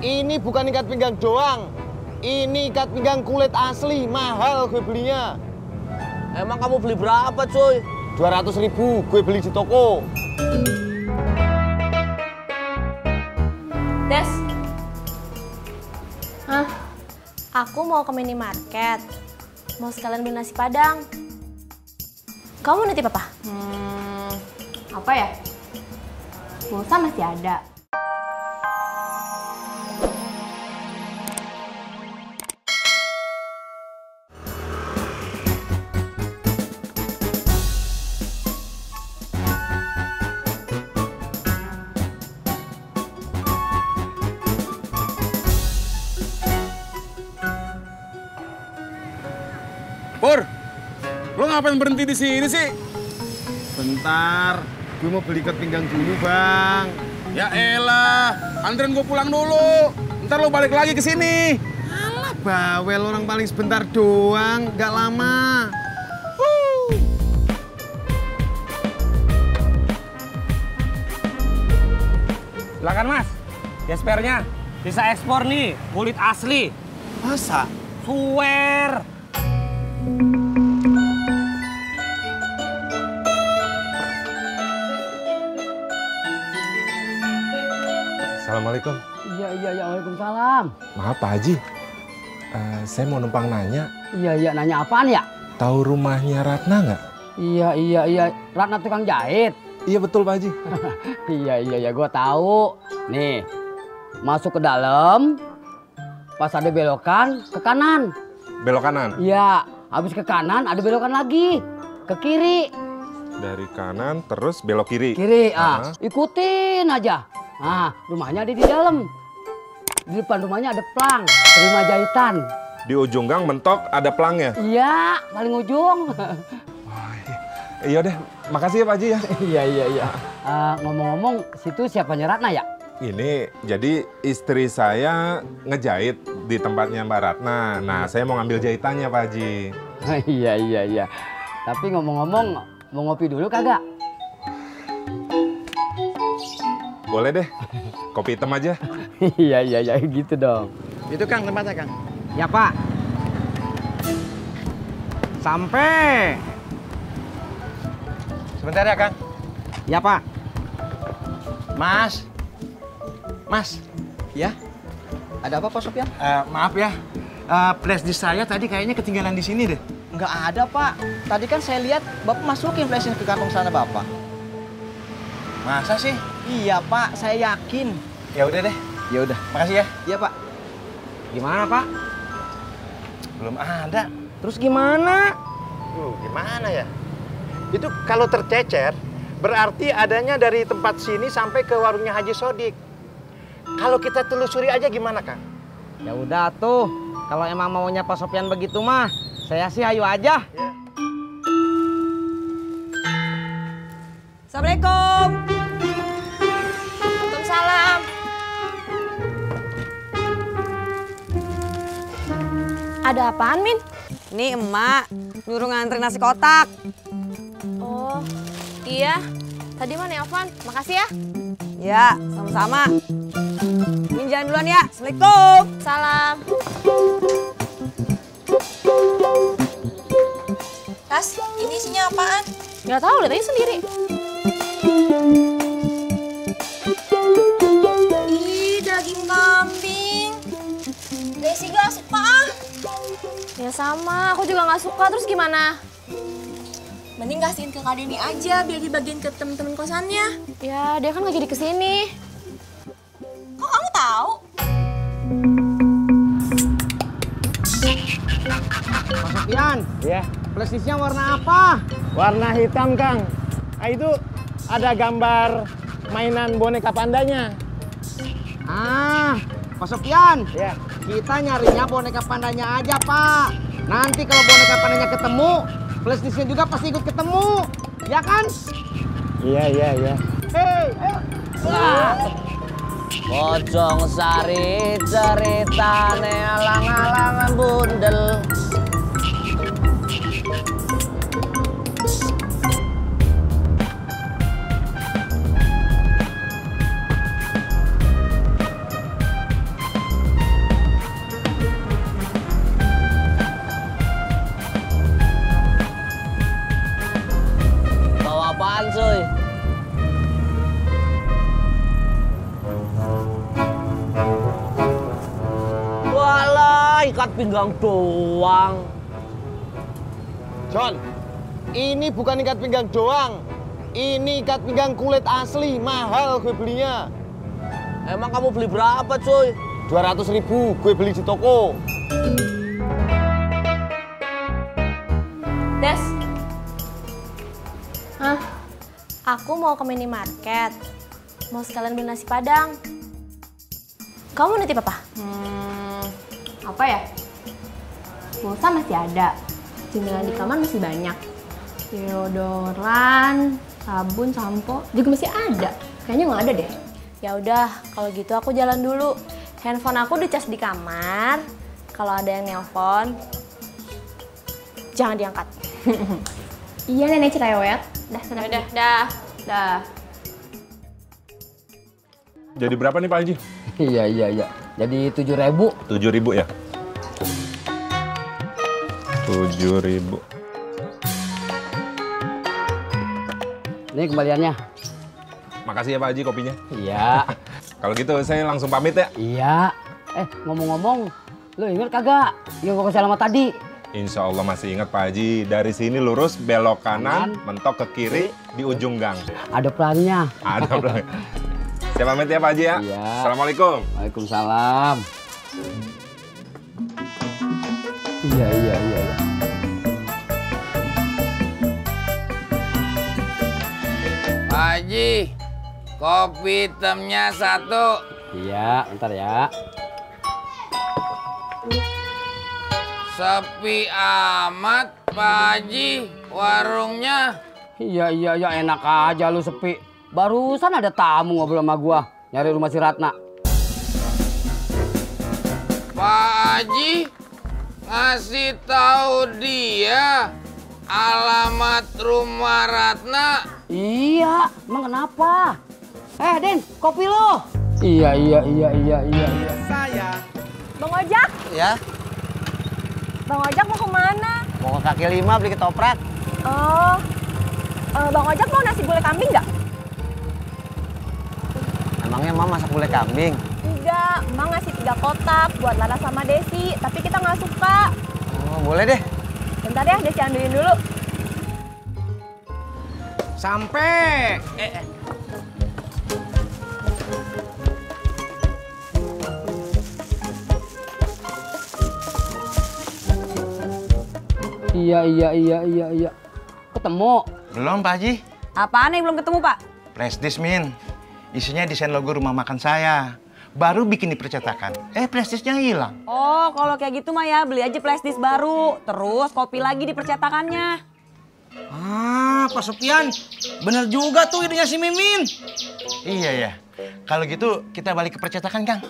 Ini bukan ikat pinggang doang. Ini ikat pinggang kulit asli, mahal gue belinya. Emang kamu beli berapa, cuy? 200.000 gue beli di toko. Des. Hah? Aku mau ke minimarket. Mau sekalian beli nasi Padang. Kamu nitip apa? Apa ya? Pulsa masih ada. Pur, lo ngapain berhenti di sini sih? Bentar, gue mau beli ikat pinggang dulu, Bang. Ya elah, anterin gue pulang dulu. Ntar lo balik lagi ke sini. Alah, bawel orang paling sebentar doang, nggak lama. Silakan, Mas. Gespernya bisa ekspor nih, kulit asli. Masa? Swear. Assalamualaikum. Iya, waalaikumsalam. Maaf Pak Haji, saya mau numpang nanya. Iya, nanya apaan ya? Tahu rumahnya Ratna nggak? Iya. Ratna tukang jahit. Iya betul Pak Haji. Iya, gua tahu. Nih, masuk ke dalam, pas ada belokan, ke kanan. Belok kanan? Iya, habis ke kanan ada belokan lagi, ke kiri. Dari kanan terus belok kiri? Kiri, ikutin aja. Nah, rumahnya ada di dalam. Di depan rumahnya ada plang, terima jahitan. Di ujung gang mentok ada pelangnya? Iya, paling ujung. Oh, iya deh, makasih ya Pak Haji ya. Iya. Ngomong-ngomong, situ siapanya Ratna ya? Ini jadi istri saya ngejahit di tempatnya Mbak Ratna. Nah, saya mau ngambil jahitannya Pak Haji. Iya. Tapi ngomong-ngomong, mau ngopi dulu kagak? Boleh deh, kopi hitam aja. Iya, gitu dong. Itu Kang tempatnya, Kang. Ya Pak. Sampai. Sebentar ya, Kang. Ya Pak. Mas. Ya, ada apa Pak Sopyan? Maaf ya. Flash disk saya tadi kayaknya ketinggalan di sini deh. Nggak ada Pak. Tadi kan saya lihat Bapak masukin flashnya ke kantong sana Bapak. Masa sih? Iya Pak, saya yakin. Ya udah deh. Ya udah. Makasih ya. Iya Pak. Gimana, Pak? Belum ada. Terus gimana? Gimana ya? Itu kalau tercecer, berarti adanya dari tempat sini sampai ke warungnya Haji Sodik. Kalau kita telusuri aja gimana, Kang? Ya udah tuh. Kalau emang maunya Pak Sopyan begitu mah, saya sih ayo aja. Ya. Assalamualaikum. Waalaikumsalam. Ada apaan, Min? Nih emak, nyuruh ngantri nasi kotak. Oh, iya. Tadi mah nelfon. Makasih ya. Ya, sama-sama. Min jalan duluan ya. Assalamualaikum. Salam. Tas, ini isinya apaan? Nggak tahu, lihat aja sendiri. Ih, daging kambing. Desi gak suka. Ya sama, aku juga nggak suka. Terus gimana? Mending kasihin ke Kak Deni aja, biar dibagiin ke temen-temen kosannya. Ya, dia kan nggak jadi kesini. Kok kamu tahu? Pak Sopyan, Ya. flash disknya warna apa? Warna hitam, Kang. Nah, itu ada gambar mainan boneka pandanya. Pak Sopyan. Ya. Kita nyarinya boneka pandanya aja, Pak. Nanti kalau boneka pandanya ketemu, flash disknya juga pasti ikut ketemu. Ya kan? Iya. Hei, ayo. Pocong sari ceritane alang-alangan bundel. apaan, cuy? Walah, ikat pinggang doang. John, ini bukan ikat pinggang doang. Ini ikat pinggang kulit asli, mahal gue belinya. Emang kamu beli berapa, cuy? 200.000 gue beli di toko. Des. Hah? Aku mau ke minimarket. Mau sekalian beli nasi Padang. Kamu nitip apa? Apa ya? Pulsa masih ada. Cemilan di kamar masih banyak. Deodoran, sabun, sampo juga masih ada. Kayaknya nggak ada deh. Ya udah, kalau gitu aku jalan dulu. Handphone aku dicas di kamar. Kalau ada yang nelpon, jangan diangkat. Iya nenek cerewet. Dah, dah. Jadi berapa nih Pak Haji? Iya. Jadi 7.000. 7.000 ya? 7.000. Ini kembaliannya. Makasih ya Pak Haji kopinya. Iya. Kalau gitu saya langsung pamit ya. Iya. Ngomong-ngomong, lu inget kagak yang gua kasih alamat tadi? Insya Allah masih ingat Pak Haji. Dari sini lurus, belok kanan, mentok ke kiri, di ujung gang. Ada plannya. Ada plannya. Saya pamit ya Pak Haji ya. Iya. Assalamualaikum. Waalaikumsalam. Iya. Pak Haji, kopi hitamnya 1. Iya, ntar ya. Sepi amat Pak Haji, warungnya. Iya, enak aja lu sepi. Barusan ada tamu ngobrol sama gua, nyari rumah si Ratna. Pak Haji ngasih tahu dia alamat rumah Ratna. Iya, emang kenapa? Den, kopi lo. Iya. Bang Ojak? Ya, Bang Ojak mau kemana? mau ke kaki 5 beli ketoprak. Oh, Bang Ojak mau nasi gulai kambing nggak? Emangnya Mama masak gulai kambing? Enggak, Emang ngasih 3 kotak buat Lala sama Desi, tapi kita nggak suka. Oh, boleh deh. Bentar ya, Desi ambilin dulu. Sampai. Iya. Ketemu. Belum Pak Haji. Apaan yang belum ketemu, Pak? Flash disk, Min. Isinya desain logo rumah makan saya. Baru bikin di percetakan. Flash disknya hilang. Oh, kalau kayak gitu mah ya beli aja flash disk baru. Terus kopi lagi di percetakannya. Pak Sopian, bener juga tuh idenya si Mimin. Iya ya. Kalau gitu kita balik ke percetakan, Kang.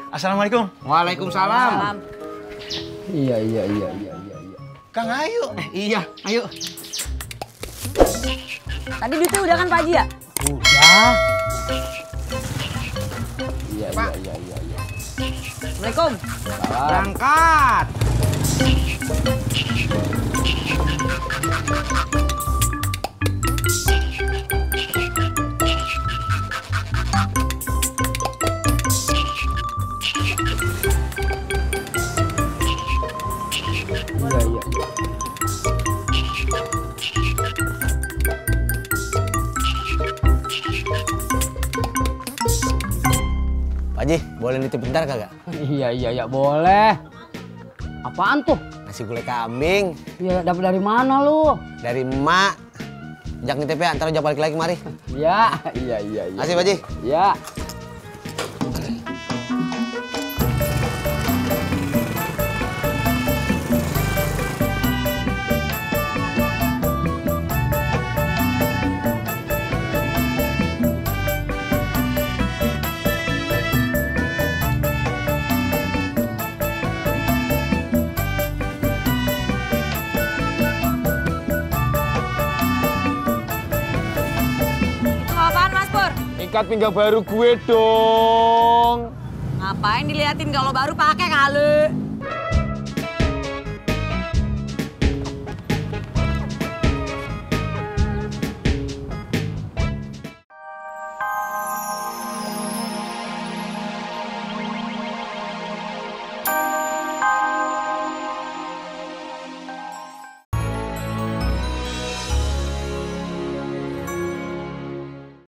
Assalamualaikum. Waalaikumsalam. Iya. Kang, ayo. Iya, ayo. Tadi duitnya udah kan Pak Haji ya? Udah. Iya. Assalamualaikum. Berangkat. Iya. Pak Haji, boleh nitip bentar kagak? Iya, boleh. Apaan tuh? Nasi gulai kambing. Iya, dapat dari mana lu? Dari emak. Jak nitip ya, ntar ojak balik lagi mari. Iya. Makasih Pak Haji. Iya. Ikat pinggang baru gue dong. Ngapain diliatin kalau baru pakai kali?